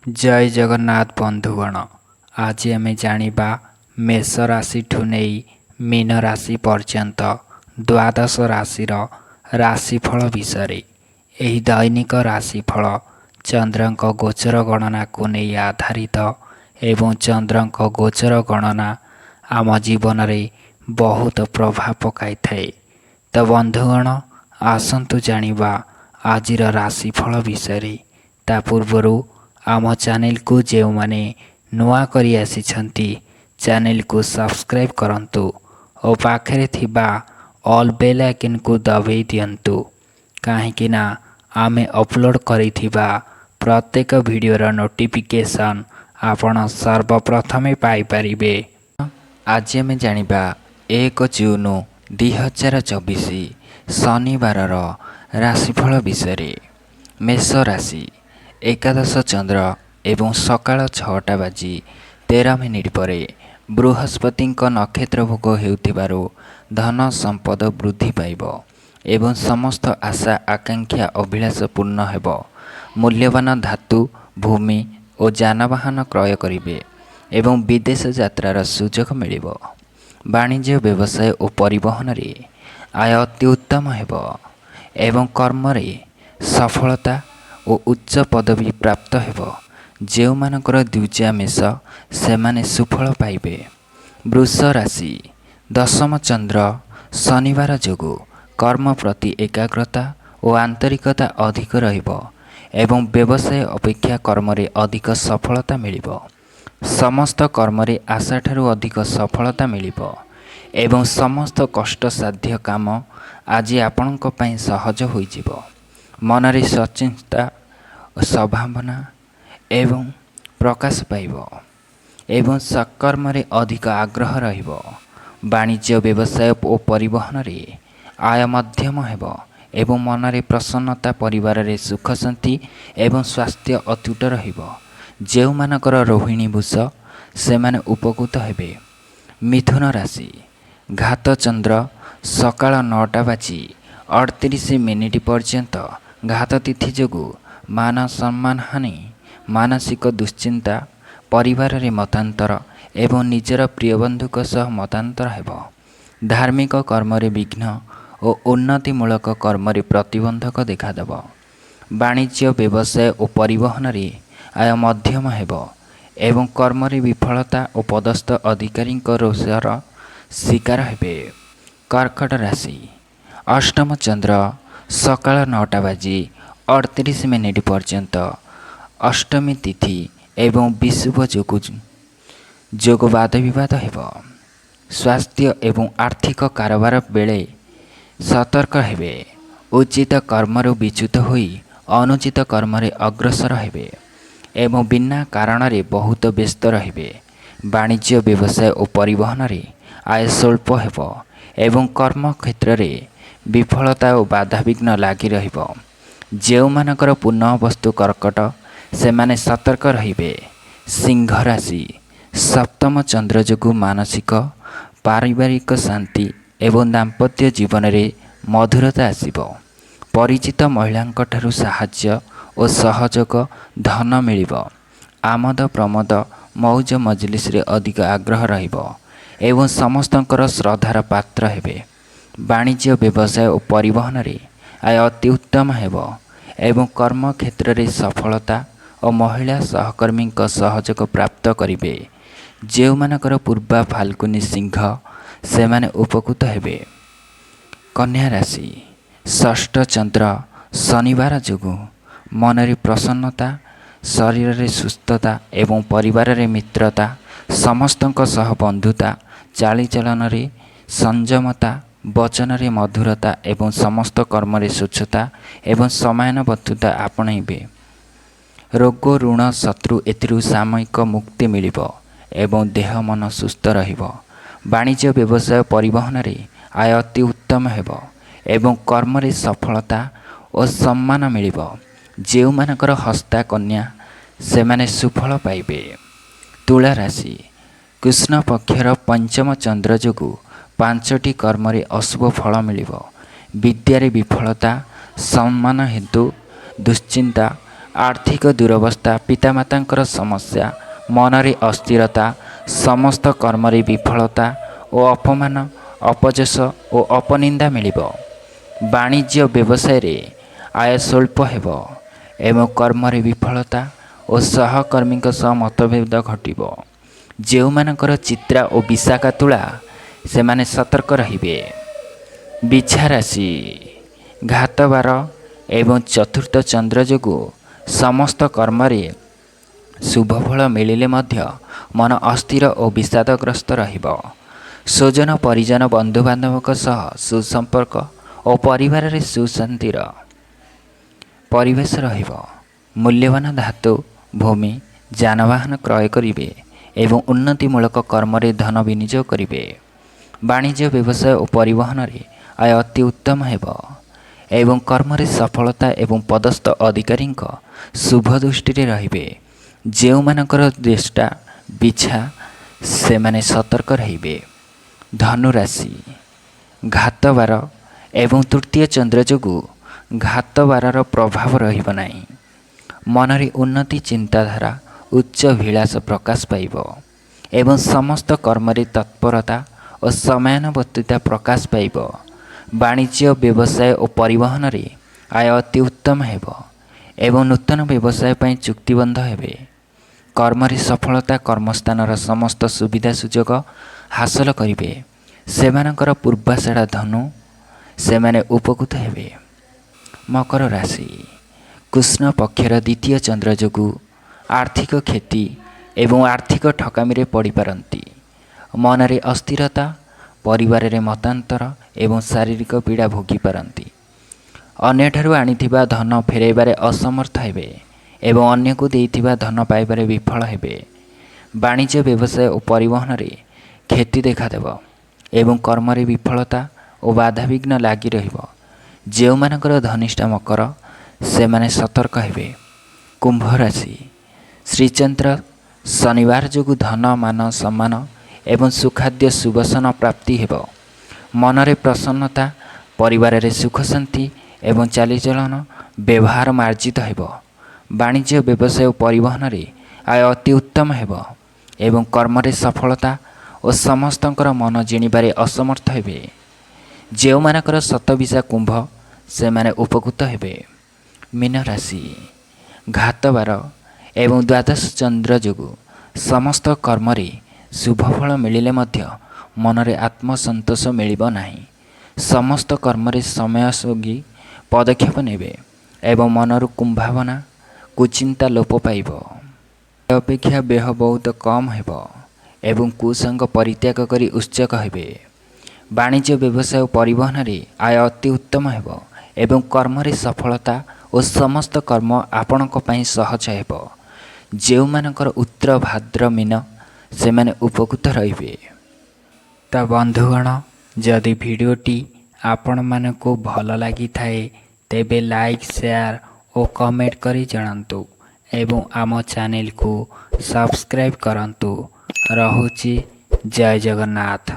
ଜୟ ଜଗନ୍ନାଥ ବନ୍ଧୁଗଣ, ଆଜି ଆମେ ଜାଣିବା ମେଷ ରାଶିଠୁ ନେଇ ମୀନ ରାଶି ପର୍ଯ୍ୟନ୍ତ ଦ୍ୱାଦଶ ରାଶିର ରାଶିଫଳ ବିଷୟରେ। ଏହି ଦୈନିକ ରାଶିଫଳ ଚନ୍ଦ୍ରଙ୍କ ଗୋଚର ଗଣନାକୁ ନେଇ ଆଧାରିତ ଏବଂ ଚନ୍ଦ୍ରଙ୍କ ଗୋଚର ଗଣନା ଆମ ଜୀବନରେ ବହୁତ ପ୍ରଭାବ ପକାଇଥାଏ। ତ ବନ୍ଧୁଗଣ, ଆସନ୍ତୁ ଜାଣିବା ଆଜିର ରାଶିଫଳ ବିଷୟରେ। ତା ପୂର୍ବରୁ ଆମ ଚ୍ୟାନେଲକୁ ଯେଉଁମାନେ ନୂଆ କରି ଆସିଛନ୍ତି, ଚ୍ୟାନେଲକୁ ସବସ୍କ୍ରାଇବ୍ କରନ୍ତୁ ଓ ପାଖରେ ଥିବା ଅଲ୍ ବେଲ୍ ଆଇକନ୍କୁ ଦବାଇ ଦିଅନ୍ତୁ, କାହିଁକି ନା ଆମେ ଅପଲୋଡ଼ କରିଥିବା ପ୍ରତ୍ୟେକ ଭିଡ଼ିଓର ନୋଟିଫିକେସନ୍ ଆପଣ ସର୍ବପ୍ରଥମେ ପାଇପାରିବେ। ଆଜି ଆମେ ଜାଣିବା 1 ଜୁନ 2024 ଶନିବାରର ରାଶିଫଳ ବିଷୟରେ। ମେଷ ରାଶି, ଏକାଦଶ ଚନ୍ଦ୍ର ଏବଂ ସକାଳ 6ଟା ବାଜି 13 ମିନିଟ୍ ପରେ ବୃହସ୍ପତିଙ୍କ ନକ୍ଷତ୍ର ଭୋଗ ହେଉଥିବାରୁ ଧନ ସମ୍ପଦ ବୃଦ୍ଧି ପାଇବ ଏବଂ ସମସ୍ତ ଆଶା, ଆକାଂକ୍ଷା, ଅଭିଳାଷ ପୂର୍ଣ୍ଣ ହେବ। ମୂଲ୍ୟବାନ ଧାତୁ, ଭୂମି ଓ ଯାନବାହନ କ୍ରୟ କରିବେ ଏବଂ ବିଦେଶ ଯାତ୍ରାର ସୁଯୋଗ ମିଳିବ। ବାଣିଜ୍ୟ, ବ୍ୟବସାୟ ଓ ପରିବହନରେ ଆୟ ଅତି ଉତ୍ତମ ହେବ ଏବଂ କର୍ମରେ ସଫଳତା ଓ ଉଚ୍ଚ ପଦବୀ ପ୍ରାପ୍ତ ହେବ। ଯେଉଁମାନଙ୍କର ଦ୍ୱିତୀୟ ମେଷ, ସେମାନେ ସୁଫଳ ପାଇବେ। ବୃଷ ରାଶି, ଦଶମ ଚନ୍ଦ୍ର ଶନିବାର ଯୋଗୁଁ କର୍ମ ପ୍ରତି ଏକାଗ୍ରତା ଓ ଆନ୍ତରିକତା ଅଧିକ ରହିବ ଏବଂ ବ୍ୟବସାୟ ଅପେକ୍ଷା କର୍ମରେ ଅଧିକ ସଫଳତା ମିଳିବ। ସମସ୍ତ କର୍ମରେ ଆଶାଠାରୁ ଅଧିକ ସଫଳତା ମିଳିବ ଏବଂ ସମସ୍ତ କଷ୍ଟସାଧ୍ୟ କାମ ଆଜି ଆପଣଙ୍କ ପାଇଁ ସହଜ ହୋଇଯିବ। ମନରେ ସଚିନ୍ତା ଓ ସମ୍ଭାବନା ଏବଂ ପ୍ରକାଶ ପାଇବ ଏବଂ ସତ୍କର୍ମରେ ଅଧିକ ଆଗ୍ରହ ରହିବ। ବାଣିଜ୍ୟ, ବ୍ୟବସାୟ ଓ ପରିବହନରେ ଆୟ ମଧ୍ୟମ ହେବ ଏବଂ ମନରେ ପ୍ରସନ୍ନତା, ପରିବାରରେ ସୁଖ ଶାନ୍ତି ଏବଂ ସ୍ୱାସ୍ଥ୍ୟ ଅତୁଟ ରହିବ। ଯେଉଁମାନଙ୍କର ରୋହିଣୀ ବୃଷ, ସେମାନେ ଉପକୃତ ହେବେ। ମିଥୁନ ରାଶି, ଘାତ ଚନ୍ଦ୍ର ସକାଳ 9ଟା ବାଜି 38 ମିନିଟ୍ ପର୍ଯ୍ୟନ୍ତ ଘାତ ତିଥି ଯୋଗୁଁ ମାନ ସମ୍ମାନ ହାନି, ମାନସିକ ଦୁଶ୍ଚିନ୍ତା, ପରିବାରରେ ମତାନ୍ତର ଏବଂ ନିଜର ପ୍ରିୟବନ୍ଧୁଙ୍କ ସହ ମତାନ୍ତର ହେବ। ଧାର୍ମିକ କର୍ମରେ ବିଘ୍ନ ଓ ଉନ୍ନତିମୂଳକ କର୍ମରେ ପ୍ରତିବନ୍ଧକ ଦେଖାଦେବ। ବାଣିଜ୍ୟ, ବ୍ୟବସାୟ ଓ ପରିବହନରେ ଆୟ ମଧ୍ୟମ ହେବ ଏବଂ କର୍ମରେ ବିଫଳତା ଓ ପଦସ୍ଥ ଅଧିକାରୀଙ୍କ ରୋଷର ଶିକାର ହେବେ। କର୍କଟ ରାଶି, ଅଷ୍ଟମ ଚନ୍ଦ୍ର ସକାଳ 9ଟା ବାଜି 38 ମିନିଟ୍ ପର୍ଯ୍ୟନ୍ତ ଅଷ୍ଟମୀ ତିଥି ଏବଂ ବିଷୁବ ଯୋଗ ବାଦ ବିବାଦ ହେବ। ସ୍ୱାସ୍ଥ୍ୟ ଏବଂ ଆର୍ଥିକ କାରବାର ବେଳେ ସତର୍କ ହେବେ। ଉଚିତ କର୍ମରୁ ବିଚ୍ୟୁତ ହୋଇ ଅନୁଚିତ କର୍ମରେ ଅଗ୍ରସର ହେବେ ଏବଂ ବିନା କାରଣରେ ବହୁତ ବ୍ୟସ୍ତ ରହିବେ। ବାଣିଜ୍ୟ, ବ୍ୟବସାୟ ଓ ପରିବହନରେ ଆୟ ସ୍ୱଳ୍ପ ହେବ ଏବଂ କର୍ମ କ୍ଷେତ୍ରରେ ବିଫଳତା ଓ ବାଧାବିଘ୍ନ ଲାଗି ରହିବ। ଯେଉଁମାନଙ୍କର ପୁନଃବସ୍ତୁ କର୍କଟ, ସେମାନେ ସତର୍କ ରହିବେ। ସିଂହ ରାଶି, ସପ୍ତମ ଚନ୍ଦ୍ର ଯୋଗୁଁ ମାନସିକ, ପାରିବାରିକ ଶାନ୍ତି ଏବଂ ଦାମ୍ପତ୍ୟ ଜୀବନରେ ମଧୁରତା ଆସିବ। ପରିଚିତ ମହିଳାଙ୍କଠାରୁ ସାହାଯ୍ୟ ଓ ସହଯୋଗ, ଧନ ମିଳିବ। ଆମୋଦ ପ୍ରମୋଦ, ମଉଜ ମଜଲିସରେ ଅଧିକ ଆଗ୍ରହ ରହିବ ଏବଂ ସମସ୍ତଙ୍କର ଶ୍ରଦ୍ଧାର ପାତ୍ର ହେବେ। ବାଣିଜ୍ୟ, ବ୍ୟବସାୟ ଓ ପରିବହନରେ ଆୟ ଅତି ଉତ୍ତମ ହେବ ଏବଂ କର୍ମ କ୍ଷେତ୍ରରେ ସଫଳତା ଓ ମହିଳା ସହକର୍ମୀଙ୍କ ସହଯୋଗ ପ୍ରାପ୍ତ କରିବେ। ଯେଉଁମାନଙ୍କର ପୂର୍ବା ଫାଲ୍ଗୁନୀ ସିଂହ, ସେମାନେ ଉପକୃତ ହେବେ। କନ୍ୟା ରାଶି, ଷଷ୍ଠ ଚନ୍ଦ୍ର ଶନିବାର ଯୋଗୁଁ ମନରେ ପ୍ରସନ୍ନତା, ଶରୀରରେ ସୁସ୍ଥତା ଏବଂ ପରିବାରରେ ମିତ୍ରତା, ସମସ୍ତଙ୍କ ସହ ବନ୍ଧୁତା, ଚାଲିଚଳନରେ ସଂଯମତା, ବଚନରେ ମଧୁରତା ଏବଂ ସମସ୍ତ କର୍ମରେ ସ୍ୱଚ୍ଛତା ଏବଂ ସମୟାନୁବର୍ତ୍ତିତା ଆପଣେଇବେ। ରୋଗ, ଋଣ, ଶତ୍ରୁ ଏଥିରୁ ସାମୟିକ ମୁକ୍ତି ମିଳିବ ଏବଂ ଦେହ ମନ ସୁସ୍ଥ ରହିବ। ବାଣିଜ୍ୟ, ବ୍ୟବସାୟ, ପରିବହନରେ ଆୟ ଅତି ଉତ୍ତମ ହେବ ଏବଂ କର୍ମରେ ସଫଳତା ଓ ସମ୍ମାନ ମିଳିବ। ଯେଉଁମାନଙ୍କର ହସ୍ତା କନ୍ୟା, ସେମାନେ ସୁଫଳ ପାଇବେ। ତୁଳା ରାଶି, କୃଷ୍ଣ ପକ୍ଷର ପଞ୍ଚମ ଚନ୍ଦ୍ର ଯୋଗୁଁ ପାଞ୍ଚଟି କର୍ମରେ ଅଶୁଭ ଫଳ ମିଳିବ। ବିଦ୍ୟାରେ ବିଫଳତା, ସମ୍ମାନ ହେତୁ ଦୁଶ୍ଚିନ୍ତା, ଆର୍ଥିକ ଦୁରବସ୍ଥା, ପିତାମାତାଙ୍କର ସମସ୍ୟା, ମନରେ ଅସ୍ଥିରତା, ସମସ୍ତ କର୍ମରେ ବିଫଳତା ଓ ଅପମାନ, ଅପଯଶ ଓ ଅପନିନ୍ଦା ମିଳିବ। ବାଣିଜ୍ୟ ବ୍ୟବସାୟରେ ଆୟ ସ୍ୱଳ୍ପ ହେବ ଏବଂ କର୍ମରେ ବିଫଳତା ଓ ସହକର୍ମୀଙ୍କ ସହ ମତଭେଦ ଘଟିବ। ଯେଉଁମାନଙ୍କର ଚିତ୍ରା ଓ ବିଶାଖା ତୁଳା, ସେମାନେ ସତର୍କ ରହିବେ। ବିଛା ରାଶି, ଘାତବାର ଏବଂ ଚତୁର୍ଥ ଚନ୍ଦ୍ର ଯୋଗୁଁ ସମସ୍ତ କର୍ମରେ ଶୁଭଫଳ ମିଳିଲେ ମଧ୍ୟ ମନ ଅସ୍ଥିର ଓ ବିଷାଦଗ୍ରସ୍ତ ରହିବ। ସ୍ୱଜନ ପରିଜନ ବନ୍ଧୁବାନ୍ଧବଙ୍କ ସହ ସୁସମ୍ପର୍କ ଓ ପରିବାରରେ ସୁଶାନ୍ତିର ପରିବେଶ ରହିବ। ମୂଲ୍ୟବାନ ଧାତୁ, ଭୂମି, ଯାନବାହନ କ୍ରୟ କରିବେ ଏବଂ ଉନ୍ନତିମୂଳକ କର୍ମରେ ଧନ ବିନିଯୋଗ କରିବେ। ବାଣିଜ୍ୟ ବ୍ୟବସାୟ ଓ ପରିବହନରେ ଆୟ ଅତି ଉତ୍ତମ ହେବ ଏବଂ କର୍ମରେ ସଫଳତା ଏବଂ ପଦସ୍ଥ ଅଧିକାରୀଙ୍କ ଶୁଭ ଦୃଷ୍ଟିରେ ରହିବେ। ଯେଉଁମାନଙ୍କର ଜ୍ୟେଷ୍ଠା ବିଛା, ସେମାନେ ସତର୍କ ରହିବେ। ଧନୁରାଶି, ଘାତବାର ଏବଂ ତୃତୀୟ ଚନ୍ଦ୍ର ଯୋଗୁଁ ଘାତବାରର ପ୍ରଭାବ ରହିବ ନାହିଁ। ମନରେ ଉନ୍ନତି ଚିନ୍ତାଧାରା, ଉଚ୍ଚ ଭିଳାଷ ପ୍ରକାଶ ପାଇବ ଏବଂ ସମସ୍ତ କର୍ମରେ ତତ୍ପରତା ଓ ସମୟାନୁବର୍ତ୍ତିତା ପ୍ରକାଶ ପାଇବ। ବାଣିଜ୍ୟ ବ୍ୟବସାୟ ଓ ପରିବହନରେ ଆୟ ଅତି ଉତ୍ତମ ହେବ ଏବଂ ନୂତନ ବ୍ୟବସାୟ ପାଇଁ ଚୁକ୍ତିବନ୍ଧ ହେବେ। କର୍ମରେ ସଫଳତା, କର୍ମସ୍ଥାନର ସମସ୍ତ ସୁବିଧା ସୁଯୋଗ ହାସଲ କରିବେ। ସେମାନଙ୍କର ପୂର୍ବାଷାଢ଼ା ଧନୁ, ସେମାନେ ଉପକୃତ ହେବେ। ମକର ରାଶି, କୃଷ୍ଣ ପକ୍ଷର ଦ୍ୱିତୀୟ ଚନ୍ଦ୍ର ଯୋଗୁଁ ଆର୍ଥିକ କ୍ଷତି ଏବଂ ଆର୍ଥିକ ଠକାମିରେ ପଡ଼ିପାରନ୍ତି। ମନରେ ଅସ୍ଥିରତା, ପରିବାରରେ ମତାନ୍ତର ଏବଂ ଶାରୀରିକ ପୀଡ଼ା ଭୋଗିପାରନ୍ତି। ଅନ୍ୟଠାରୁ ଆଣିଥିବା ଧନ ଫେରାଇବାରେ ଅସମର୍ଥ ହେବେ ଏବଂ ଅନ୍ୟକୁ ଦେଇଥିବା ଧନ ପାଇବାରେ ବିଫଳ ହେବେ। ବାଣିଜ୍ୟ ବ୍ୟବସାୟ ଓ ପରିବହନରେ କ୍ଷତି ଦେଖାଦେବ ଏବଂ କର୍ମରେ ବିଫଳତା ଓ ବାଧାବିଘ୍ନ ଲାଗି ରହିବ। ଯେଉଁମାନଙ୍କର ଧନିଷ୍ଠା ମକର, ସେମାନେ ସତର୍କ ହେବେ। କୁମ୍ଭ ରାଶି, ଶ୍ରୀଚନ୍ଦ୍ର ଶନିବାର ଯୋଗୁଁ ଧନ, ମାନ, ସମ୍ମାନ ଏବଂ ସୁଖାଦ୍ୟ ସୁବସନ ପ୍ରାପ୍ତି ହେବ। ମନରେ ପ୍ରସନ୍ନତା, ପରିବାରରେ ସୁଖ ଶାନ୍ତି ଏବଂ ଚାଲିଚଳନ ବ୍ୟବହାର ମାର୍ଜିତ ହେବ। ବାଣିଜ୍ୟ ବ୍ୟବସାୟ ଓ ପରିବହନରେ ଆୟ ଅତି ଉତ୍ତମ ହେବ ଏବଂ କର୍ମରେ ସଫଳତା ଓ ସମସ୍ତଙ୍କର ମନ ଜିଣିବାରେ ଅସମର୍ଥ ହେବେ। ଯେଉଁମାନଙ୍କର ଶତଭିଷା କୁମ୍ଭ, ସେମାନେ ଉପକୃତ ହେବେ। ମୀନ ରାଶି, ଘାତବାର ଏବଂ ଦ୍ୱାଦଶ ଚନ୍ଦ୍ର ଯୋଗୁଁ ସମସ୍ତ କର୍ମରେ ଶୁଭଫଳ ମିଳିଲେ ମଧ୍ୟ ମନରେ ଆତ୍ମସନ୍ତୋଷ ମିଳିବ ନାହିଁ। ସମସ୍ତ କର୍ମରେ ସମୟଯୋଗୀ ପଦକ୍ଷେପ ନେବେ ଏବଂ ମନରୁ କୁଭାବନା, କୁଚିନ୍ତା ଲୋପ ପାଇବ। ଅପେକ୍ଷା ବ୍ୟୟ ବହୁତ କମ୍ ହେବ ଏବଂ କୁସଙ୍ଗ ପରିତ୍ୟାଗ କରି ଉତ୍ସୁକ ହେବେ। ବାଣିଜ୍ୟ ବ୍ୟବସାୟ ଓ ପରିବହନରେ ଆୟ ଅତି ଉତ୍ତମ ହେବ ଏବଂ କର୍ମରେ ସଫଳତା ଓ ସମସ୍ତ କର୍ମ ଆପଣଙ୍କ ପାଇଁ ସହଜ ହେବ। ଯେଉଁମାନଙ୍କର ଉତ୍ତର ଭାଦ୍ର ମୀନ, ସେମାନେ ଉପକୃତ ରହିବେ। ତ ବନ୍ଧୁଗଣ, ଯଦି ଭିଡ଼ିଓଟି ଆପଣମାନଙ୍କୁ ଭଲ ଲାଗିଥାଏ, ତେବେ ଲାଇକ୍, ସେୟାର ଓ କମେଣ୍ଟ କରି ଜଣାନ୍ତୁ ଏବଂ ଆମ ଚ୍ୟାନେଲକୁ ସବସ୍କ୍ରାଇବ୍ କରନ୍ତୁ। ରହୁଛି, ଜୟ ଜଗନ୍ନାଥ।